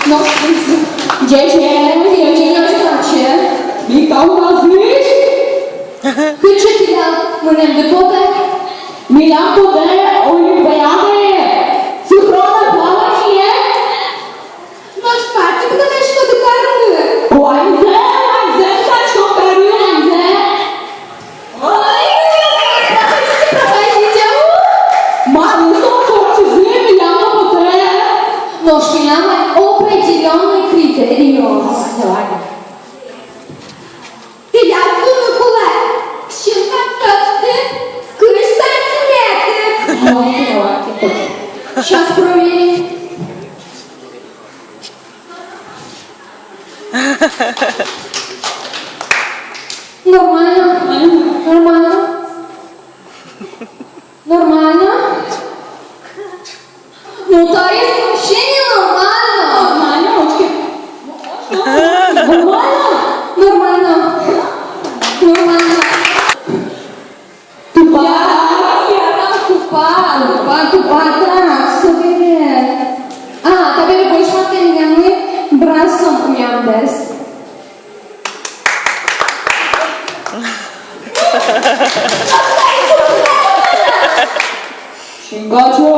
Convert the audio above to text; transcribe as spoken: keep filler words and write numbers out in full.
Ӟечен, ӟечен, ӟечен. Ми Кавказысь. Кытчы тӥляд мынэмды потэ? Милям потэ Олимпиадае. Синхронное плавание. Нош кытчы тӥ кутскоды карыны? Ваньзэ, ваньзэ кутском карыны, ваньзэ. Ой, проходите, у. Малы со ортчизы, милям но потэ. Нош милям определённый критерий. Давай. Тӥляд луыны кулэ кызь сантиметр, кызь сантиметр. Давайте, давайте. Сейчас проверим. Нормально. Нормально. Нормально. Ну, то есть вообще не нормально. Нормально, очки. Нормально. Нормально. Нормально. Тупа. Я, я, тупа, тупа, тупа, так, собере. А, табере больше мар тӥ милемлы браслет милемдес. Чингачев!